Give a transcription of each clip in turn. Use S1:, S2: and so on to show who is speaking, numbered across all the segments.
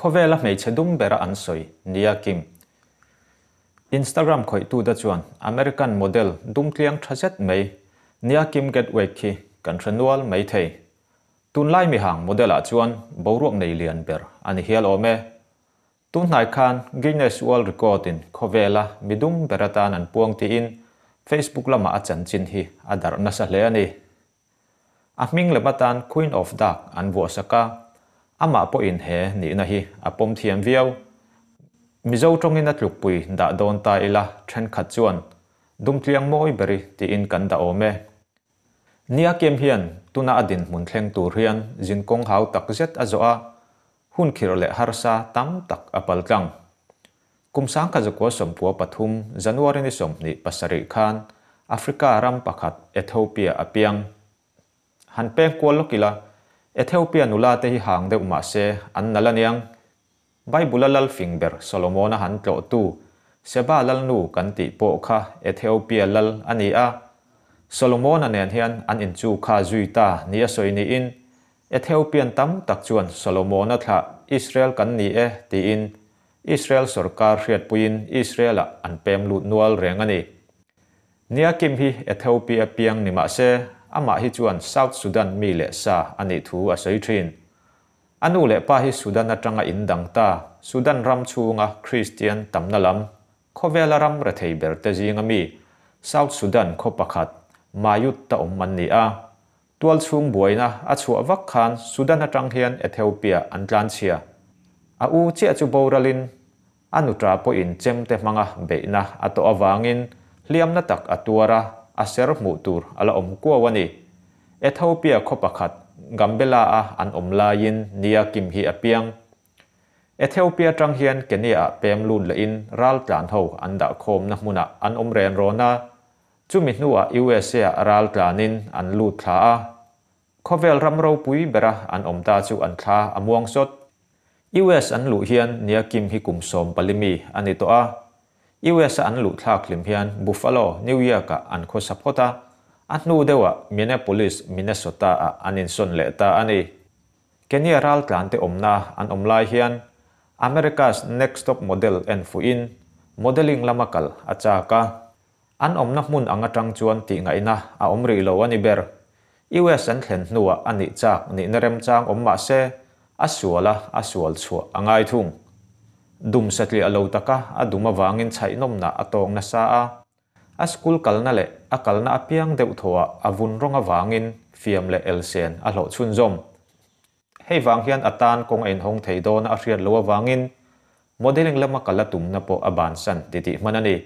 S1: Khawvela hmeichhe dum bera an sawi nia Kim. Instagram khawihtute chuan American model dum tliang tha zet mai nia Kim Gatwek khi kan hre nual mai thei. Tunlai mihang model ah chuan boruak nei lian ber a ni hial awm e. Tunhnai khan Guinness World Record in khawvela mi dum ber atan an puang tiin Facebook lamah a chanchin hi a darh nasa hle a ni. A hming lem atan Queen of Dark an vuahsak a, amah pawhin he nihna hi a pawm thiam viau. Mizo tawngin a tlukpui dah dawn ta ila thenkhat chuan Dumtliang mawi beri tiin kan dah awm e. Nia Kem hian tuna a dinhmun thleng tur hian zinkawng hau tak zet a zawh a, hun khirh leh harsa tam tak a pal tlang. Kum 1993 January ni 27 khan Africa ram pakhat Ethiopia a piang. Han peng kual lawk ila, Ethiopia nula te hi hang deuh mah se an nal aniang. Bible-a lal fing ber Solomon-a han tlawhtu Seba lalnu kan tih pawh kha Ethiopia lal a ni a. Solomon-a nen hian an inchu kha zui ta ni a sawi niin Ethiopian tam tak chuan Solomon-a thlah Israel kan ni e tiin Israel sorkar hriatpuiin Israel-ah an pem lut nual reng a ni. Nia Kim hi Ethiopia piang ni mah se amah hi chuan South Sudan mi leh sa a nih thu a sawi thin. A nu leh pa hi Sudan atanga in dang ta, Sudan ram chhunga Kristian tamna lam, khawvela ram rethei ber te zinga mi South Sudan khaw pakhat Mayut ta awm an ni a. Tualchhung buaina a chhuah vak khan Sudan atang hian Ethiopia an tlanchhia. A u chiah chu boralin a nuṭa pawhin chemte hmanga beihna a tawh avangin hliamna tak a tuar a, a ser hmuh tur a la awm kuau a ni. Ethiopia khaw pakhat Gambela-a an awm laiin Nia Kim hi a piang. Ethiopia atang hian Kenya-ah pem lut lehin raltlan ho an dahkhawmna hmunah an awm ren rawn a, Chumi hnuah USA-ah ral tlanin an lut thla a, khawvel ram ropui bera an awm ta chu an thla a muang sawt. US an luh hian Nia Kim hi kum 14 mi a ni tawh a. US-a an luh thlak hlim hian Buffalo, New York-ah an khawsa phawt a, a hnu deuhah Minneapolis, Minnesota-ah an insawn leh ta a ni. Kenya ral tlante awmna an awm lai hian America's Next Top Model en fuhin modelling lama kal a chak a. An awmna hmun ang atang chuan tihngaihna a awm rih lo a ni ber. US an thlen hnuah a nih chak nihna remchang awm mah se, a sual a, a sual chhuah a ngai thung. Dum satliah lo taka a dum avangin chhaihnawmna a tawng nasa a, a school kalna leh a kalna apiang deuh thawhah a vun rawng avangin fiam leh elsen a hlawh chhunzawm. Hei vang hian a tan kawng a inhawng thei dawn a hriat loh avangin modelling lama kal a tumna pawh a bansan titih hman a ni.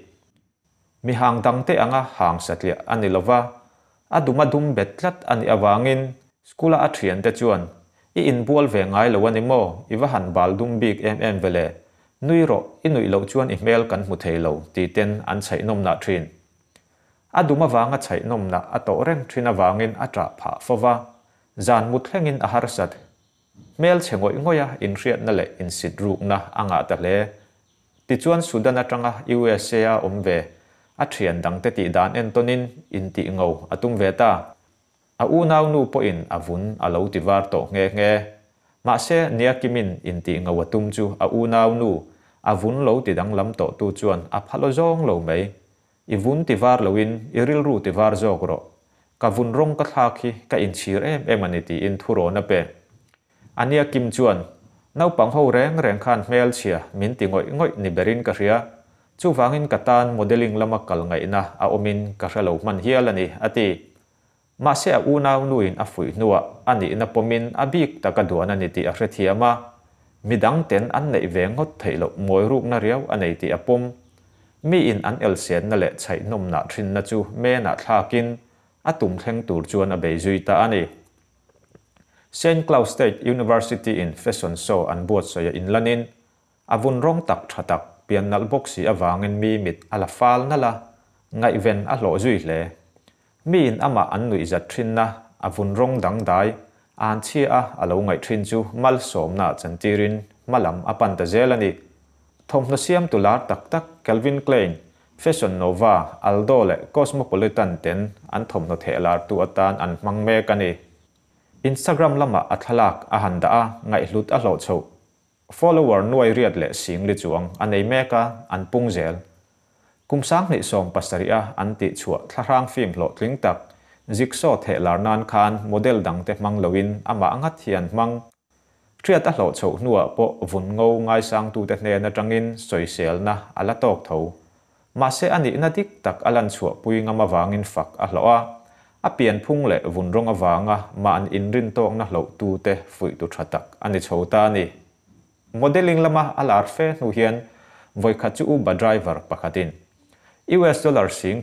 S1: Mi hang dangte anga hang satliah a ni lova, a dum a dum bet tlat a nih avangin school-a a thiante chuan, I inbual ve ngai lo a ni maw? I va han bal dum bik em em ve le? Nui rawh, i nuih loh chuan i hmel kan hmu thei lo, titen an chhaihnawmnah thin. A dum avanga chhaihnawmnah a tawh reng thin avangin a ṭah phah fo va, Zan mut thlengin a harsat. Hmel chhe ngawih ngawih a inhriatna leh insit rukna a ngah ta hle. Tichuan Sudan atanga USA a awm ve a thian dangte tih dan entawnin intih ngo a tum ve ta. A unaunu pawhin a vun a lo ti var tawh nghe nghe. Mahse Niakimin intih ngo a tum chu a unaunu a vun lo ti danglam tawhtu chuan a pha lo zawng lo mai. I vun ti var loin i rilru ti var zawk rawh. Ka vun rawng ka thlak hi ka inchhir em em a ni tiin thurawn a pe. Ania Kim chuan, Naupang ho reng reng khan hmelchhia min ti ngawih ngawih ni berin ka hria. Chuvangin ka tan modelling lama kal ngaihna a awmin ka hre lo hman hial a ni, a ti. Mahse a unau nuin a fuih hnuah a nihna pawmin a bik taka duan a ni tih a hrethiam a, midang ten an neih ve ngawt theih loh ngawi rukna riau a nei tih a pawm. Miin an elsenna leh chhaihnawmnah thinna chu menah thlakin a tum thleng tur chuan a bei zui ta a ni. Saint Cloud State University in fashion show an buatsawi a inlanin a vun rawng tak tha tak pian nalh bawk si avangin mi mit a la fal nalh a, ngaihven a hlawh zui hle. Miin amah an nuihzat thinna a vun rawng dangdai an chhia a a lo ngaih thin chu malsawmna chantirin hmalam a pan ta zel a ni. Thawmhnaw siamtu lar tak tak Calvin Klein, Fashion Nova, Aldo leh Cosmopolitan ten an thawmhnaw theh lartu atan an hmang mek a ni. Instagram lamah a thlalak a han dah a, ngaihhlut a hlawh chhoh. Follower nuai riat leh singli chuang a nei mek a, an pung zel. Kum 2017 a an tihchhuah thlahrang film hlawhtling tak Jigsaw theh lar nan khan model dangte hmang loin amah ngat hi an hmang. Hriat a hlawh chhoh hnuah pawh vun ngo ngaisangtute hnen atangin sawiselna a la tawk tho. Mahse a nihna dik tak a lan chhuahpui ngam avangin fak a hlawh a, a pianphung leh vun rawng avanga mahni inrintawkna hlohtute fuihtu tha tak a ni chho ta a ni. Modelling lama a lar fe hnu hian vawikhat chu Uber driver pakhatin US dollar 10,000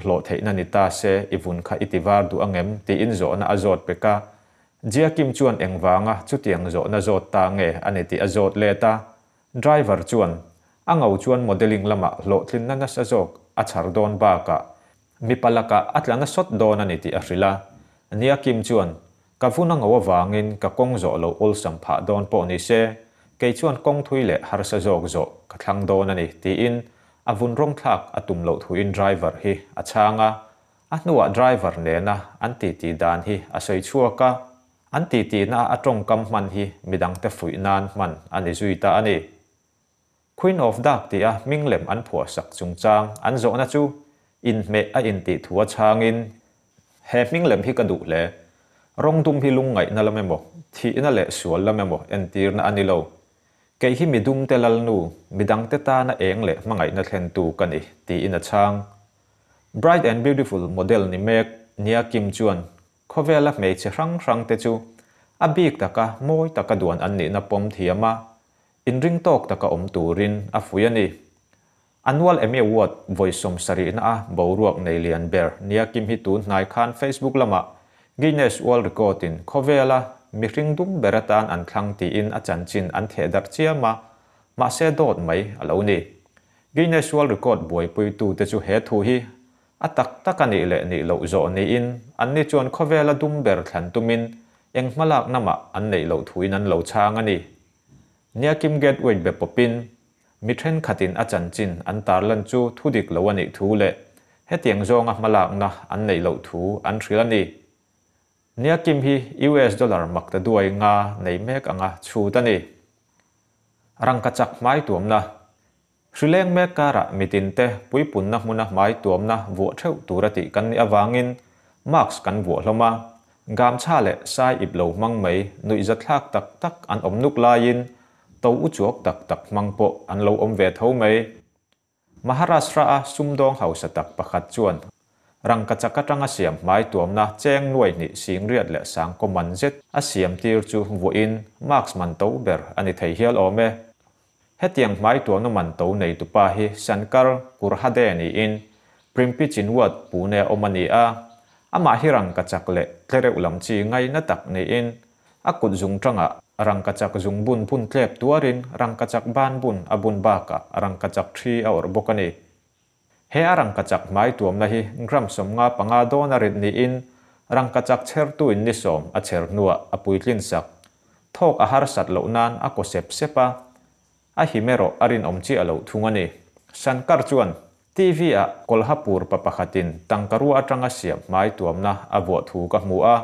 S1: hlawh theihna ni ta se i vun kha i ti var duh angem tiin zawhna a zawt pek a, Jia Kim chuan engvanga chutiang zawhna zawt ta nge a ni tih a zawt let a, driver chuan a ngo chuan modelling lamah hlawhtlinna nasa zawk a chhar dawn bakah mipa lakah a tla nasawt dawn a ni tih a hrilh a, Nia Kim chuan Ka vun a ngo avangin ka kawng zawh lo awlsam phah dawn pawh ni se, kei chuan kawng thui leh harsa zawk zawh ka thlang dawn a ni, tiin a vun rawng thlak a tum loh thuin driver hi a chhang a. A hnuah driver nena an titi dan hi a sawi chhuak a, an titi-na a tawngkam hman hi midangte fuih nan hman a ni zui ta a ni. Queen of Dark tia hming lem an phuahsak chungchang an zawhna chu inhmeh a intih thu a chhangin, He hming lem hi ka duh hle. Rawng dum hi lungngaihna lam emaw, thihna leh sual lam emaw entirna a ni lo. Kei hi midumte lalnu, midangte tana eng leh hmangaihna thlentu ka ni, tiin a chhang. Bright and Beautiful model ni mek Nia Kim chuan khawvela hmeichhe hrang hrangte chu a bik taka mawi taka duan an nihna pawm thiam a, inring tawk taka awm turin a fuih a ni. Annual Emmy Award vawi 70 na a boruak nei lian ber Nia Kim hi tun hnai khan Facebook lamah Guinness World Record in khawvela mihring dum ber atan an thlang tiin a chanchin an theh darh chiam a, mahse dawt mai a lo ni. Guinness World Record buaipuitute chu he thu hi a tak tak a nih leh nih loh zawh niin anni chuan khawvela dum ber thlan tumin eng hmalakna mah an neih loh thuin an lo chhang a ni. Nia Kim Gateway be pawpin mi thenkhatin a chanchin an tarlan chu thu dik lo a nih thu leh hetiang zawnga hmalakna an neih loh thu an hrilh a ni. Nia Kim hi US dollar makta duai nga nei mek anga chhut a ni. Rangkachak hmai tuamna. Hrileng mek karah mitinte puipunna hmuna hmai tuamna vuah theuh tura tih kan nih avangin mask kan vuah hlawm a, gamchha leh sai ip lo hmang mai nuihzathlak tak tak an awm nuk laiin to uchuak tak tak hmang pawh an lo awm ve tho mai. Maharashtra-a sumdawng hausa tak pakhat chuan rangkachak atanga siam hmai tuamna cheng nuai hnih singriat leh sangkaw man zet a siam tir chu vuahin mask man to ber a ni thei hial awm e. Hetiang hmai tuamna man to nei tupa hi Shankar Kurhade niin Primpi Chinwad Pune a awm a ni a, amah hi rangkachak leh tlereuh lam chi ngaina tak niin A kut zung tangah rangkachak zung bun bun tlep tuarin rangkachak ban bun a bun bakah rangkachak thi a awrh bawk a ni. He a rangkachak hmai tuamna hi gram 55 dawn a rit niin rangkachak chhertuin ni 10 a chher hnuah a puitlin sak. Thawk a harsat loh nan a kaw sep sep a, a him erawh a rinawm chiah loh thung a ni. Shankar chuan TV-ah Kolhapur pa pakhatin tangkarua atanga siam hmai tuamna a vuah thu ka hmu a,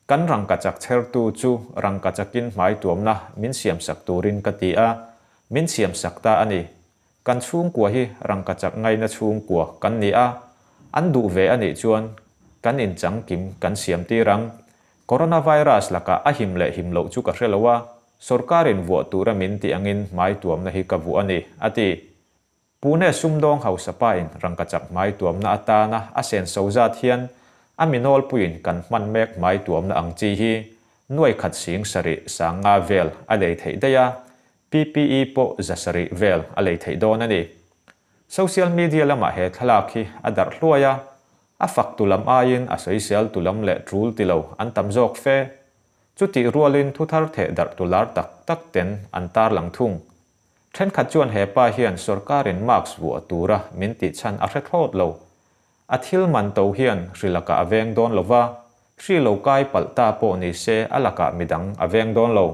S1: kan rangkachak chhertu chu rangkachakin hmai tuamna min siamsak turin ka ti a, min siamsak ta a ni. Kan chhungkua hi rangkachak ngaina chhungkua kan ni a, an duh ve a nih chuan kan inchangkim kan siam tir ang. Coronavirus lakah a him leh him loh chu ka hre lo a, sorkarin vuah tura min tih angin hmai tuamna hi ka vuah a ni, a ti. Pune sumdawng hausa pain rangkachak hmai tuamna atana a senso zat hian a mi nawlpuiin kan hman mek hmai tuamna ang chi hi nuai khat sing sarih 5000 vel a lei theih daih a, PPE pawh 700 vel a lei theih dawn a ni. Social media lamah he thlalak hi a darh hluai a, a fak tu lam aiin a sawisel tu lam leh tul ti lo an tam zawk fe. Chutih rualin thuthar theh darh tu lar tak tak ten an tarlang thung. Thenkhat chuan he pa hian sorkarin mask vuah tura min tih chhan a hre thlawt lo. A thil man to hian hri lakah a veng dawn lo va, hri lo kai palh ta pawh ni se a lakah midang a veng dawn lo.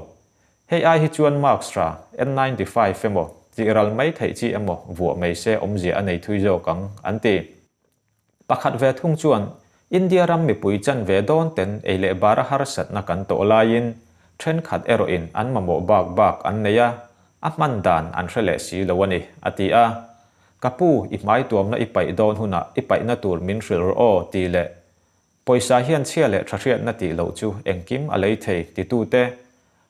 S1: Hei ai hi chuan mask tha N95 emaw tih ral mai theih chi emaw vuah mai se awmzia a nei thui zawk ang, an ti. Pakhat ve thung chuan India ram mipui chan ve dawn ten ei leh bara harsatna kan tawh laiin thenkhat erawhin an mamawh bak bak an nei a, A hman dan an hre leh si lo a ni, a ti a. Ka pu, i hmai tuamna i paih dawn hunah i paihna tur min hrilh rawh aw, tih leh Pawisa hian chhia leh tha hriatna tih loh chu engkim a lei thei, titute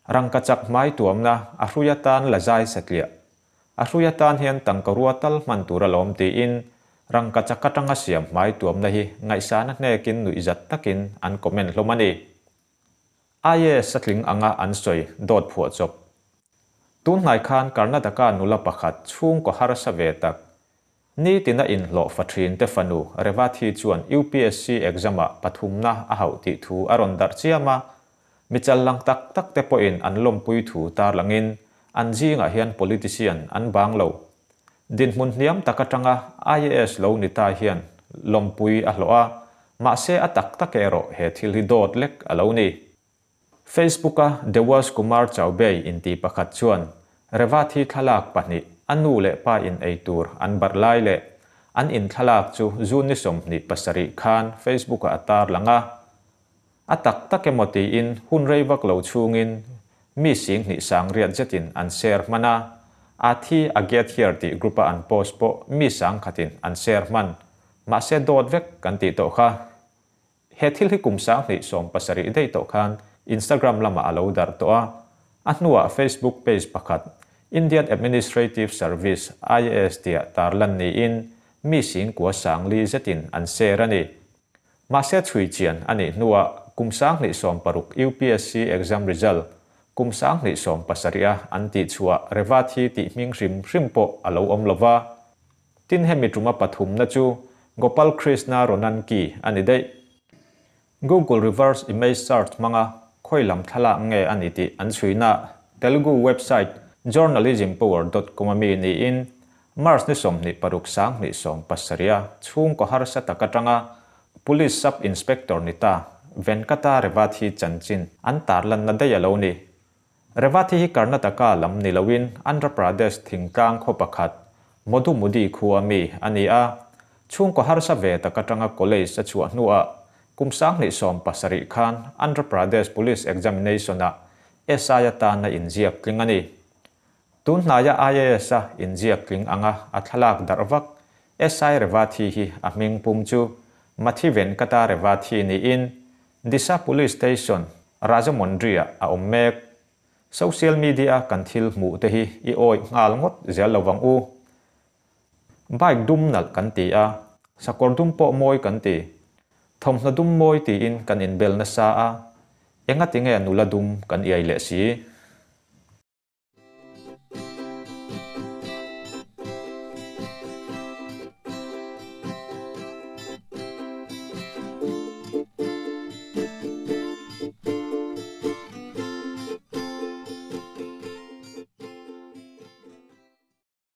S1: rangkachak hmai tuamna a hrui atan la zai satliah. A hrui atan hian tangka rua tal hman tur alawm tiin rangkachak atanga siam hmai tuamna hi ngaihsana hnekin nuihzat takin an comment hlawm a ni. IAS a tling anga an sawi dawt phuah chawp. Tun hnai khan Karnataka nula pakhat chhungkaw harsa ve tak, nitina inhlawh fa thin te fanu Revathi chuan UPSC exam-ah pathumna a hauh tih thu a rawn darh chiam a, mi challang tak tak te pawhin an lawmpui thu tarlangin an zingah hian politician an bang lo. Dinhmun hniam tak atanga IAS lo ni ta hian lawmpui a hlawh a, mahse a tak tak erawh he thil hi dawt lek a lo ni. Facebook-a Dewas Kumar Chaubey inti pakhat chuan Revathi thlalak pahnih a nu leh pa in ei tur an barh lai leh an in thlalak chu June ni 27 khan Facebook-ah a tarlang a. A tak tak emaw tiin hun rei vak lo chhungin mi 2000 riat zetin an share hman a, a thi a get here tih group-a an post pawh mi 10,000 in an share hman. Mahse dawt vek kan tih tawh kha. He thil hi kum 2017 daih tawh khan Instagram lamah a lo darh tawh a, a hnuah Facebook page pakhat Indian Administrative Service, IAS, tia tarlan niin mi 9,050 zetin an share a ni. Mahse chhui chian a nih hnuah kum 2016 UPSC exam result kum 2017 a an tih chhuah Revathi tih hming hrim hrim pawh a lo awm lova. Tin hemi tuma pathumna chu Gopal Krishna Ronanki a ni daih. Google reverse image search hmanga khawi lam thlalak nge a ni tih an chhuina Telugu website journalismpower dot com a mi niin March ni 26 2017 a chhungkaw harsa tak atanga Police Sub Inspector ni ta Venkata Revathi chanchin an tarlanna daih a lo ni. Revathi hi Karnataka lam ni loin Andhra Pradesh thingtlang khaw pakhat Modhumudi khua mi a ni a, chhungkaw harsa ve tak atanga college a chhuah hnuah kum 2017 khan Andhra Pradesh Police Examination-ah SI atana inziak tling a ni. Tun hnaia IAS a inziak tling anga a thlalak darh vak SI Revathi hi a hming pum chu Mathi Venkata Revathi niin Disha Police Station, Rajahmundry-ah a awm mek. Social media-a kan thil hmuh te hi i awih nghal ngawt zel lo vang u. Bike dum nalh kan ti a, sakawr dum pawh mawi kan ti. Thawmhnaw dum mawi tiin kan inbel nasa a, enga tinge nula dum kan iai leh si?